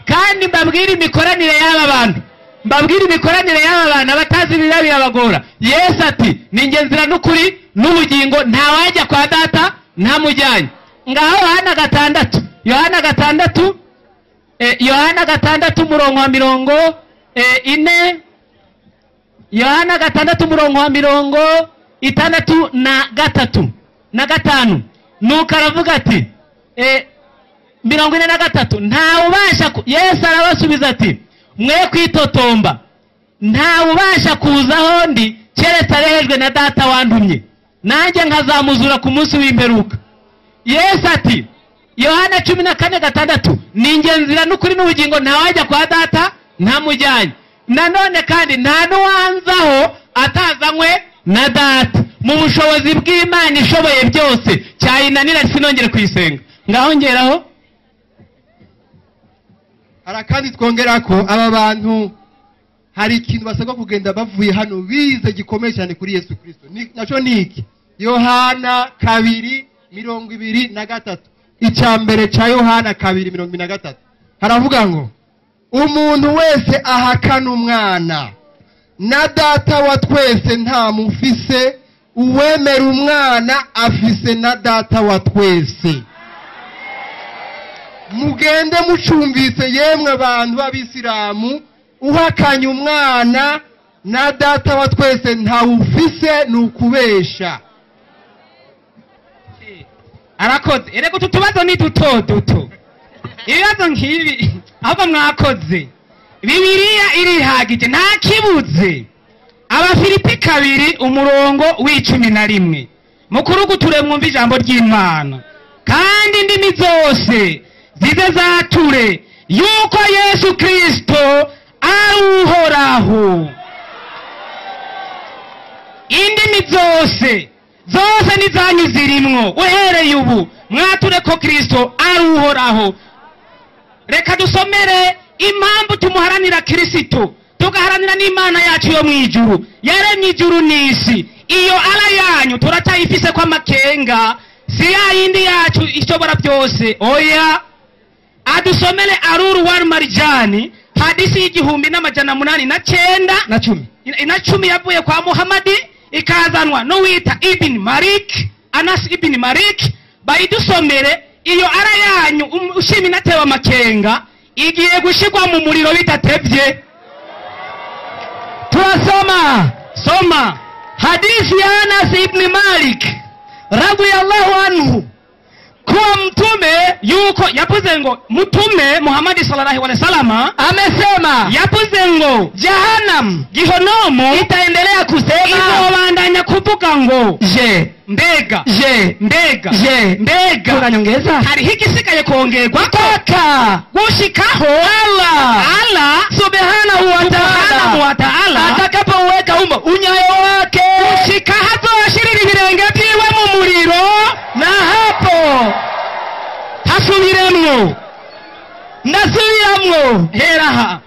Kandi mbabwire imikoranire y'aba bantu, mbabwire imikoranire y'aba bantu abatazi biba birabagora. Yesu ati ni njye nzira n'ukuri n'ubugingo, ntawajya kwa data ntamujyanye. Ngaho Yohana 6, Yohana 6, Yohana 6 umurongo wa 40, Yohana 6 umurongo wa 63 na 5. Nuko aravuga ati 43, nta ubasha. Yesu arabasubiza ati mwe kwitotomba, nta ubasha kuza aho ndi keretse arehejwe na data wantumye, nanjye nkazamuzura ku munsi w'imperuka. Yesu ati Yohana 14:6, ni njye nzira n'ukuri n'ubugingo, ntawajya kwa data ntamujyanye. Nanone kandi nta n'uwanzaho atazanywe na data. Mu bushobozi bw'Imana ishoboye byose, cyayinanira sinongere kuyisenga. Ngaho ngeraho. Harakandi twongera ko aba bantu hari ikintu basabwa kugenda bavuye hano bize gikomeye cyane kuri Yesu Kristo. Naco niki? Yohana 2:23. Icya mbere ca Yohana 2:23 haravuga ngo umuntu wese ahakana umwana na data wa twese nta mufise, uwemera umwana afise na data wa twese. Mugende mucumvise yemwe abantu b'abisilamu, uhakanye umwana na data wa twese ntawufise nukubesha. Arakoze. Erega utu tubazo ni duto duto, ibibazo nk'ibi ahubwo mwakoze. Bibiliya irihagije nta kibuze. Abafilipi 2 umurongo w'11, mukuru guture mwumva ijambo ry'Imana, kandi indimi zose zize zature yuko Yesu Kristo ari Uhoraho. Indimi zose zose nizanyu zirimwo uhereye ubu mwature ko Kristo ari Uhoraho. Reka dusomere impamvu tumuharanira Kristo, tugaharanira n'Imana yacu yo mwijuru yaremye ijuru n'isi. Iyo ala yanyu turacyayifise kwa makenga, si ya yindi yacu ishobora byose. Oya, adusomere Aruru wal Marjani, hadisi y'1809 na 10 yavuye kwa Muhammadi, ikazanwa n'uwita Ibn Malik, Anas Ibn Malik. Bayidusomere iyo ara yanyu ushimi natewa makenga igiye gushigwa mu muriro bitatevye. Tunasoma soma hadithi ya Anas ibn Malik radhiyallahu anhu kuwa mtume yuko yavuze ngo mtume Muhammad sallallahu alaihi wasallam amesema, yavuze ngo Jahannam, gihonomu, itaendelea kusema, izobandanya kuvuga ngo je, mbega, je, mbega, je, mbega. Kuna nyongeza? Hariho igisigaye kongerwa mpaka gushikaho Allah, Allah subhanahu wa ta'ala atakapouweka umo unyayo wake, gushika hazoshirira ibirenge byiwe mu muriro, na hapo hasubiremwo, ndasubiramwo. Heraha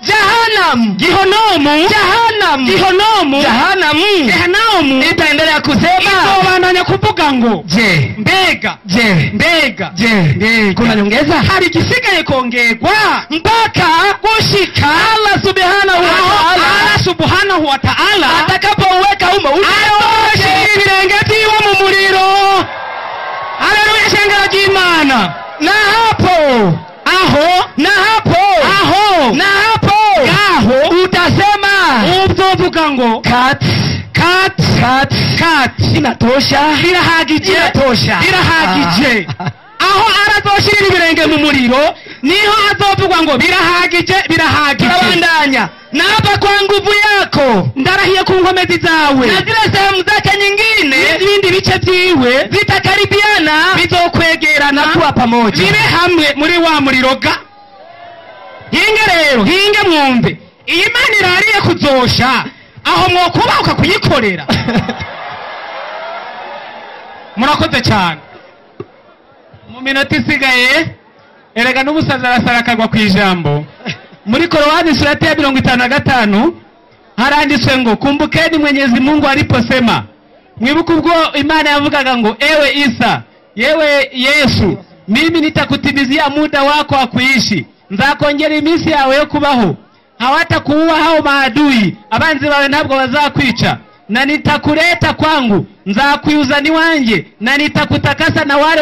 Jahannam, gihonomu, Jahannam, gihonomu, Jahannam, Jehanamu itaendelea kusema, izobandanya kuvuga ngo je, mbega, je, mbega, je, mbega. Kuna nyongeza? Hari igisigaye kongerwa mpaka gushika Allah subhanahu wa ta'ala, Allah subhanahu wa ta'ala atakapouweka umo unyayo wake, ibirenge byiwe mu muriro. Haleluya, shengero ry'Imana. Na hapo aho, na hapo aho, na hapo ngaho utasema, uzovuga ngo kat kat kat kat, inatosha, birahagije, inatosha, birahagije. Aho arazoshirira ibirenge mu muriro niho azovugwa ngo birahagije, birahagije. Turabandanya. Na hapa kwa nguvu yako, ndarahiye ku nkomezi zawe, na zile sehemu zake nyingine, n'ibindi bice byiwe zitakaribiana, bizokwegerana na kuwa pamoja, bibe hamwe muri wa muriro ga. Hinge rero, hinge mwumve, iyi Mana irariye kuzosha aho mwokubahuka kuyikorera. Murakoze cyane. Mu minota isigaye erega n'ubusaza arasara akagwa ku ijambo. Muri Korowani surati ya 55 haranditswe ngo kumbukeni Mwenyezi Mungu aliposema, mwibuke ubwo Imana yavugaga ngo ewe Isa, yewe Yesu, mimi nitakutimizia muda wako wa kuishi, nzakongera iminsi yawe yo kubaho, hawatakuua hao maadui, abanzi bawe ntabwo bazakwica, na nitakuleta kwangu, nzakuuzani wanje, na nitakutakasa na wale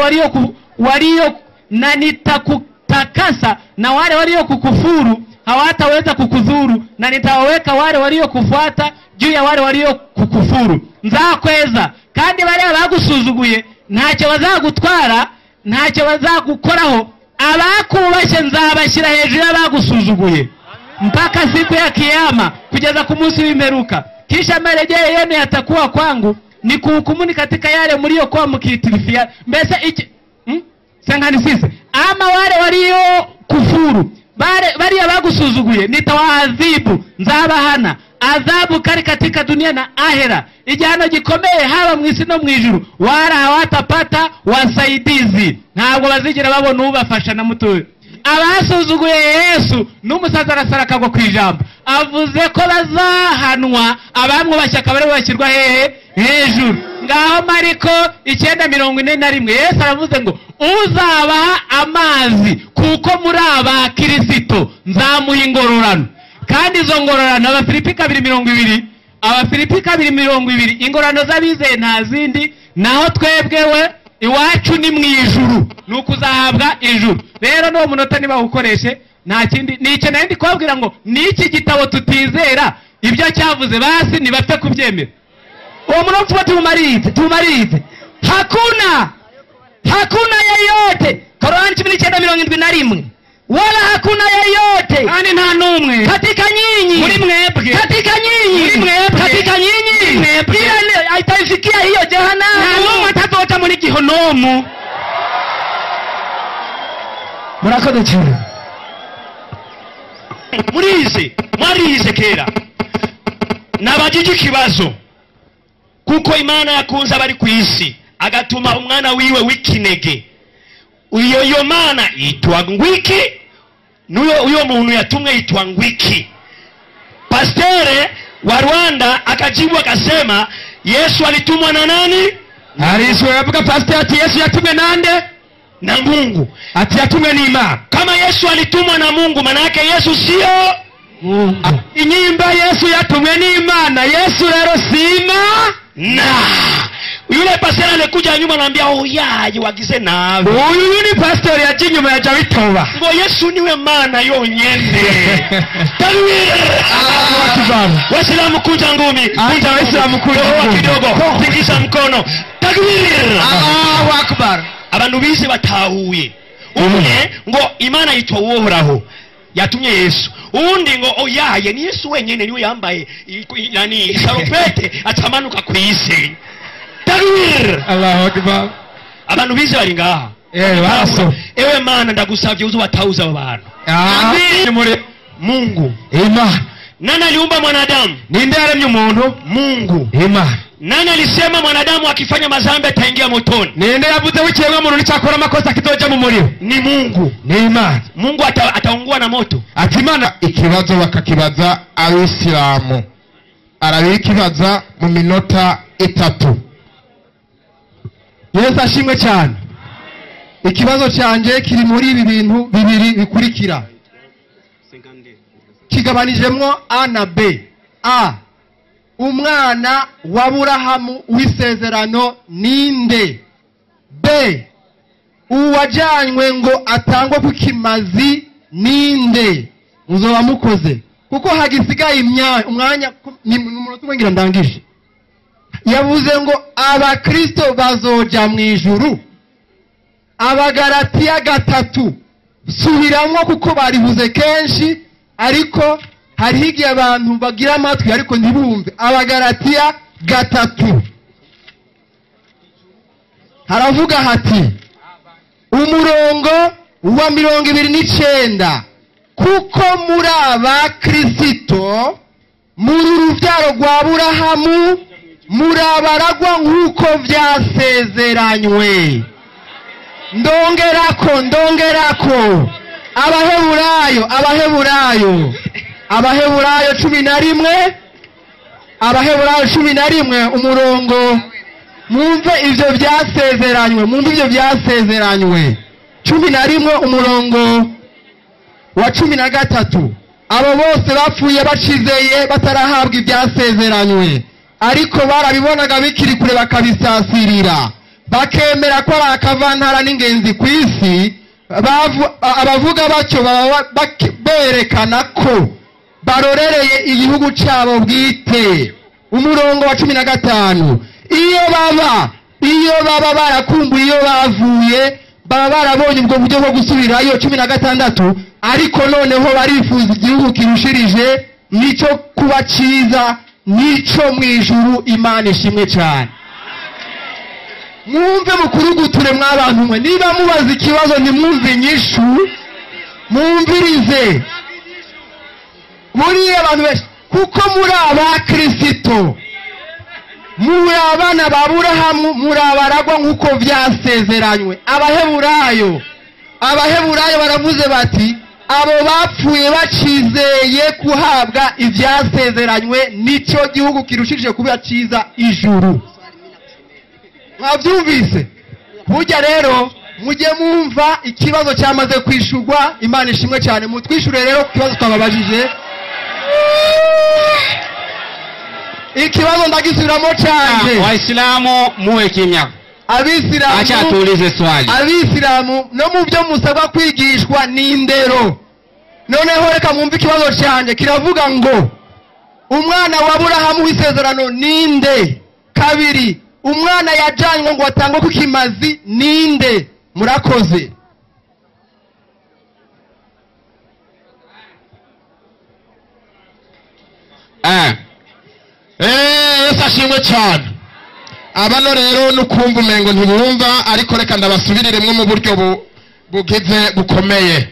walio na nitakutakasa, na wale waliokukufuru hawataweza kukudhuru, na nitawaweka wale waliokufuata juu ya wale waliokukufuru. Nzakweza kandi bariya bagusuzuguye ntacyo bazagutwara, ntacyo bazagukoraho, abakubashye nzabashyira hejuru y'abagusuzuguye mpaka siku ya kiyama, kugeza ku munsi w'imperuka. Kisha marejeo yenu yatakuwa kwangu, ni kuhukumuni katika yale mliokuwa mkiitilifia. Mbese iki 56 ama wale walio kufuru, bariya bagusuzuguye nitawaadhibu, nzabahana adhabu kali katika dunia na ahera, igihano gikomeye haba mu isi no mu ijuru. Wala hawatapata wasaidizi, ntabwo bazigera babona ubafasha na mutoya. Abasuzuguye Yesu n'umusaza arasara akagwa ku ijambo, avuze ko bazahanwa, abamwubashye akaba aribo bashyirwa hehe? Hejuru. Ngaho Mariko 9:41 Yesu aravuze ngo uzabaha amazi kuko muri aba Kristo nzamuha ingororano. Kandi izo ngororano Abafilipi 2:20, Abafilipi 2:20, ingororano z'abizeye nta zindi, naho twebwewe iwacu ni mu ijuru, ni ukuzahabwa ijuru. Rero n'uwo munota niba ukoreshe nta kindi, nicyo nari ndi kubabwira ngo n'iki gitabo tutizera ibyo cyavuze, basi ntibapfe kubyemera. Uwo munota tumarize. Hakuna yeyote, Korani 19:71, wala hakuna yeyote, kandi nta n'umwe katika nyinyi, muri mwebwe, katika nyinyi, muri mwebwe, katika nyinyi mwebwe, ila itaifikia hiyo jehanamu. Nta n'umwe atazoca muri gihonomu. Murakoze cyane. Murize, mwarize kera. Nabajije ikibazo, kuko Imana yakunze abari ku isi agatuma umwana wiwe w'ikinege, uyo yo mana yitwa ngwiki, n'uyo uyo muntu yatumwe yitwa ngwiki. Pastere wa Rwanda akajibu akasema Yesu alitumwa na nani? Ariswe yavuga pastor ati Yesu yatumwe nande? Na Mungu. Ati yatumwe n'Imana. Kama Yesu alitumwa na Mungu, maana yake Yesu sio Mungu. Inyimba Yesu yatumwe n'Imana, Yesu rero sima na yule pastor alikuja nyuma anambia oh yaje wagize nawe. Uyu ni pastor yaje nyuma ya Jabitoba. Ngo Yesu niwe mana yonyene. Waislamu kunja ngumi, kunja Waislamu kunja ngumi kidogo, tingisha mkono. Takbir! Allahu Akbar. Abantu bize batahuye. Umwe ngo Imana yitwa Uhoraho yatumye Yesu. Undi ngo oyaye ni Yesu wenyene niwe yambaye nani salopete atamanuka ku isi. Takbir! Allahu Akbar. Abantu bize bari ngaha. Baraso. Ewe mana ndagusavye uzobatahuza abo bantu. Amin. Mungu. Imana. Nani aliumba mwanadamu? Ninde yaremye umuntu? Mungu. Imana. Nani alisema mwanadamu akifanya mazambi ataingia motoni? Ninde yavuze wikiremwa muntu nicyakora amakosa kizoja mu muriro? Ni Mungu. Ni Imana. Mungu ataungua na moto. Ati Imana ikibazo bakakibaza Abisilamu. Arabikibaza mu minota 3. Yesu ashimwe cyane. Ikibazo cyanje kiri muri ibi bintu bibiri bikurikira. Kigabanijemwo A na B. A, umwana wa Aburahamu w'isezerano ninde? B, uwajanywe ngo atangwe ku kimazi ninde? Muzoba mukoze kuko hagisigaye umwanya ni umunota umwe ngira ndangije. Yavuze ngo abakristo bazoja mu ijuru. Abagalatiya 3 subiramwo kuko baribuze kenshi, ariko hariho igihe abantu bagira amatwi ariko ntibumve. Abagalatiya 3 haravuga hati umurongo wa 29, kuko muri aba Kristo muri urubyaro rwa Aburahamu murabaragwa nk'uko byasezeranywe. Ndongerako Abaheburayo Abaheburayo 11, Abaheburayo 11 umurongo, mwumve ivyo byasezeranywe, mwumve ivyo byasezeranywe. 11 umurongo wa 13. Abo bose bapfuye bacizeye batarahabwa ibyasezeranywe, ariko barabibonaga bikiri kure bakabisasirira, bakemera ko ari akavantara n'ingenzi ku isi, Abavuga batyo baba berekana ko barorereye igihugu cyabo bwite. Umurongo wa 15, iyo baba barakumbuye iyo bavuye, baba barabonye ubwo buryo bwo gusubirayo. 16, ariko noneho barifuza igihugu kirushirije nico kuba cyiza, nico mu ijuru. Imana ishimwe cyane. Mwumve mukuruguture mwabantu mwe, niba mubaza ikibazo ntimwumve inyishu, mwumvirize. Buriya abantu benshi kuko muri abakristo, muri abana ba Aburahamu, muri abaragwa nk'uko byasezeranywe. Abaheburayo baravuze bati abo bapfuye bacizeye kuhabwa ibyasezeranywe, nicyo gihugu kirushije kuba cyiza, ijuru. Mwabyumvise? Burya rero mujye mwumva ikibazo cyamaze kwishurwa. Imana ishimwe cyane. Mutwishure rero ku kibazo twababajije. Ikibazo ndagisubiramo cyane. Waislamu muwe kimya. Abisilamu, acha tuulize swali. Abisilamu no mu byo musabwa kwigishwa ni indero. Noneho reka mwumve ikibazo cyanje kiravuga ngo umwana wa Aburahamu w'isezerano ninde? Kabiri, umwana yajanywe ngo atangwe ku kimazi ninde? Murakoze. Yesu ashimwe cyane. Abano rero nukumva umengo ntibumva, ariko reka ndabasubiriremwe mu buryo bugize bukomeye.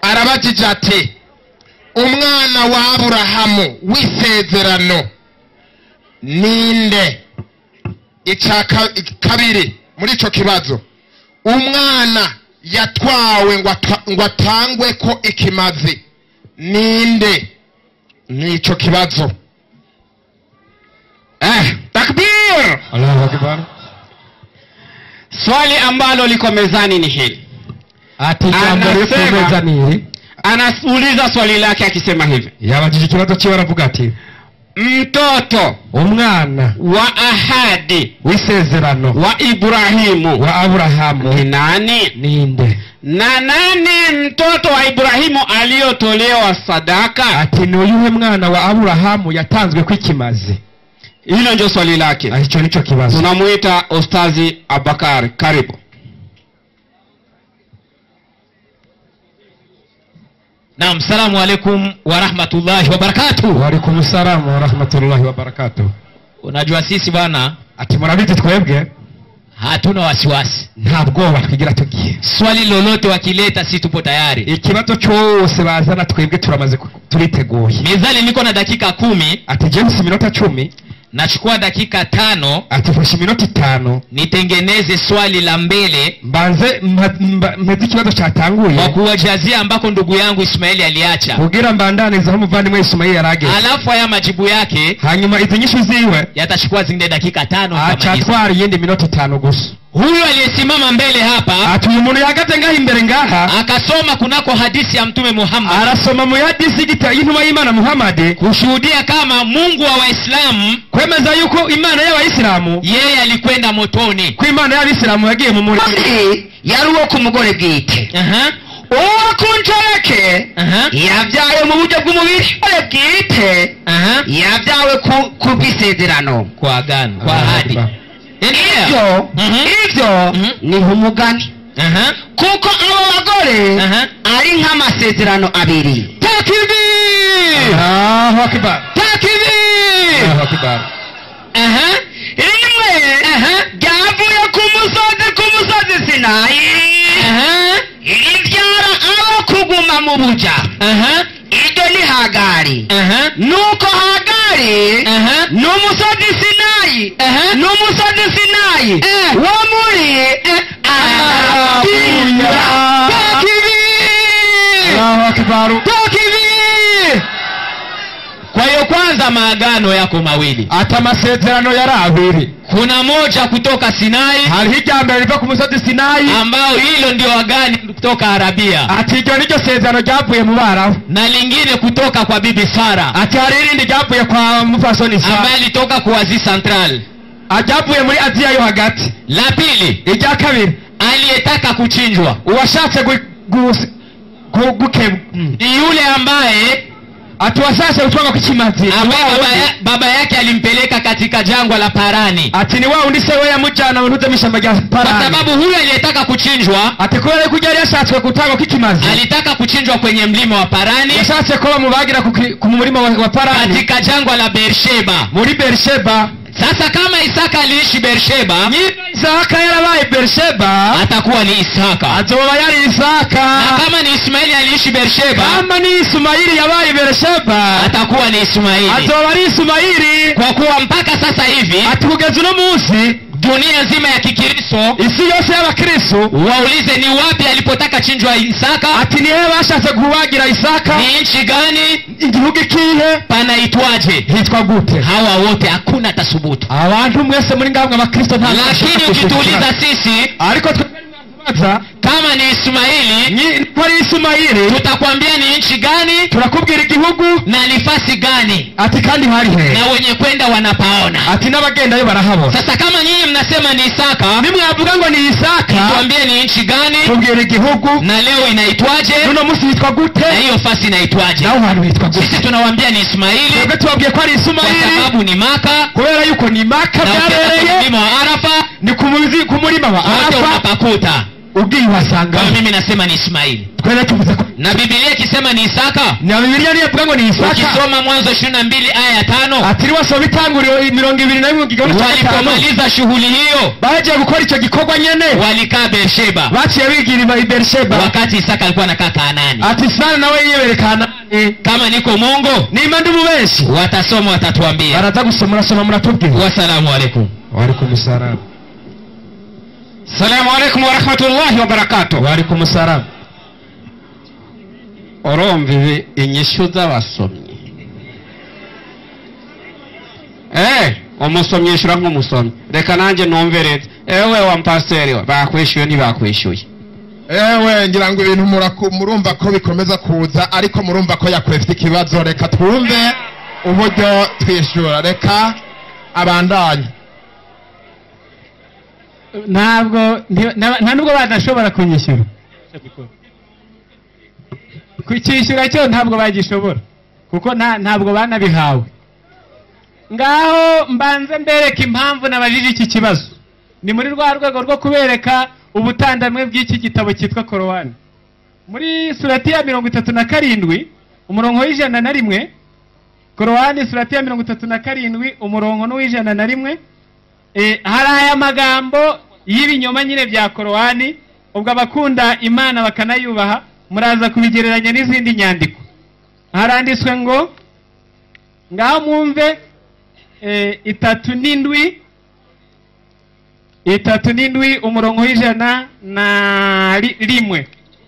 Arabajije ati umwana wa Aburahamu w'isezerano ninde? Ica kabiri muri ico kibazo, umwana yatwawe ngo atangwe ko ikimazi ninde? Nico kibazo. Takbir! Allahu Akbar. Swali ambalo liko mezani ni hili. Ati jambo liko mezani hili. Anauliza swali lake akisema hivi. Yabajije ikibazo cyiwe aravuga ati mtoto umwana wa ahadi w'isezerano wa Ibrahimu wa Abrahamu ni nani? Ninde? Na nani mtoto wa Ibrahimu aliyotolewa sadaka? Ati ni uyuhe mwana wa Abrahamu yatanzwe kwikimazi? Hilo ndio swali lake. Hicho nicho kibazo. Tunamuita Ustazi Abakar, karibu. Naam, salamu alaikum wa rahmatullahi wa barakatuh. Wa alaikum salam wa rahmatullahi wa barakatuh. Unajua sisi bwana, ati murabizi twebwe hatuna wasiwasi. Nta bwoba twigira tugiye. Swali lolote wakileta sisi tupo tayari. Ikibazo cyose bazana twebwe turamaze turiteguye. Mezani niko na dakika 10. Ati James minota 10. Nachukua dakika 5. Ati minota 5. Nitengeneze swali la mbele. Mbanze mpeze ikibazo cyatanguye. Kwa kuwajazia ambako ndugu yangu Ismaili aliacha. Kugira mbandanize aho muvandimwe Ismaili yarageze. Alafu haya majibu yake. Hanyuma izi nyishu ziwe yatachukua zingine dakika 5. Acha atwara yindi minota 5 gusa. Huyu aliyesimama mbele hapa, ati uyu muntu yahagaze ngaha imbere ngaha, akasoma kunako hadisi ya Mtume Muhammad, arasoma mu hadisi y'intumwa y'Imana Muhammad, kushuhudia kama Mungu wa Waislamu, kwemeza yuko Imana y'Abayisilamu yeye alikwenda motoni, ko Imana y'Abayisilamu yagiye mu muriro. Yari uwo ku mugore bwite. Uwo ku ncoreke yabyawe mu buryo bw'umubiri, bwite yabyawe ku bw'isezerano, kwa agano, kwa ahadi. Ibyo ni nk'umugani, kuko abo bagore ari nk'amasezerano abiri. Takbir! Allahu Akbar. Takbir! Allahu Akbar. Rimwe ryavuye ku musozi Sinayi, ribyara abo kuguma mu buja. Iryo ni Hagari. Nuko Hagari n'umusozi Sinayi, n'umusozi Sinayi wo muri Arabiya. Takbir! Allahu Akbar. Takbir! Kwa hiyo kwanza maagano yako mawili. Ata masezerano yari abiri. Kuna moja kutoka Sinai, hariho irya mbere riva ku musozi Sinai, ambao hilo ndio agano kutoka Arabia. Ati iryo niryo sezerano ryavuye mu Barabu, na lingine kutoka kwa bibi Sara. Ati hari irindi ryavuye kwa mupfasoni Sara, ambaye alitoka kwa Asia Central, ryavuye muri Aziya yo hagati. La pili, irya kabiri, aliyetaka kuchinjwa, uwashatse Ni yule ambaye ati washatse gutangwa kw'ikimazi ambaye baba yake alimpeleka katika jangwa la Parani. Ati ni wa undi se we yamujana mu ntuze mw'ishyamba rya Parani. Kwa sababu huyu aliyetaka kuchinjwa, ati kubera yuko yari yashatswe gutangwa kw'ikimazi, alitaka kuchinjwa kwenye mlima wa Parani, yashatse ko bamubagira ku murima wa Parani, katika jangwa la Beersheba, muri Beersheba. Sasa kama Isaka aliishi Beersheba, Isaka yarabaye Beersheba, atakuwa ni Isaka. Azoba yari Isaka. Na kama ni Ismaili aliishi Beersheba, kama ni Ismaili yabaye Beersheba, atakuwa ni Ismaili. Azoba ari Ismaili. Kwa kuwa mpaka sasa hivi, atukugeza uno munsi, dunia nzima ya Kikristo, isi yose y'abakristo, waulize ni wapi alipotaka chinjwa Isaka, ati ni hehe bashatse kubagira Isaka, ni nchi gani, igihugu ikihe, panaitwaje, hitwa gute? Hawa wote hakuna tasubutu. Abantu mwese muri ngamwe abakristo nta. Lakini ukituuliza sisi, ariko kama ni Ismaili, ni Ismaili, tutakwambia ni nchi gani, turakubwira igihugu na nafasi gani, ati kandi hari he, na wenye kwenda wanapaona, ati n'abagendayo barahabona. Sasa kama nyinyi mnasema ni Isaka, nimwavuga ngo ni Isaka, tuambie ni nchi gani, tubwira igihugu na leo inaitwaje, uno munsi hitwa gute, na hiyo fasi inaitwaje, na hantu hitwa gute. Sisi tunawaambia ni Ismaili, twebwe tubabwiye ko ari Ismaili kwa sababu ni Maka, kubera yuko ni Maka byabereye, mlima wa Arafa, ni ku murima wa Arafa unapakuta ugiye uhasanga. Kwa mimi nasema ni Ismaili. Twende tuvuze ko na Biblia ikisema ni Isaka, na Biblia niyo ivuga ngo ni Isaka. Ukisoma Mwanzo 22 aya ya 5, ati wasoma itanguriro 21 kigabane cya 5, walipomaliza shughuli hiyo, baje gukora icyo gikorwa nyene, walikaa Beersheba, baciye bigira i Beersheba, wakati Isaka alikuwa anakaa Kanaani. Ati sana nawe yibere Kanaani. Kama niko Mungu, nimba ndi mubenshi, watasoma watatuambia, baraza gusoma murasoma muratubwira. Wasalamu alaykum. Wa alaykum salam. Salamu alaikum wa rahmatullahi wa barakatuh. Wa alaikum salam. Urumva ibi inyishu z'abasomyi. Umusomyi yishura nk'umusomyi. Reka nanjye numvereze. Ewe wa mpasiteri we, bakwishyuye ntibakwishyuye. Ewe ngira ngo ibintu murumva ko bikomeza kuza, ariko murumva ko yakwefye ikibazo. Reka twumve uburyo twishyura. Reka abandanye. Ntabwo nta nubwo badashobora kunyishyura, kucyishyura cyo ntabwo bagishobora kuko ntabwo banabihawe. Ngaho mbanze mbereka impamvu nabajije iki kibazo. Ni muri rwa rwego rwo kubereka ubutandamwe bw'iki gitabo cyitwa Korowani. Muri surati ya 37 umurongo w'101, Korowani surati ya 37 umurongo w'101, hari aya magambo y'ibinyoma nyine bya Korowani. Ubwo abakunda Imana bakanayubaha muraza kubigereranya n'izindi nyandiko. Haranditswe ngo ngaho mwumve 37 umurongo w'101,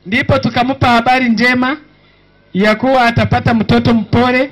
ndipo tukamupa habari njema ya kuwa atapata mtoto mpole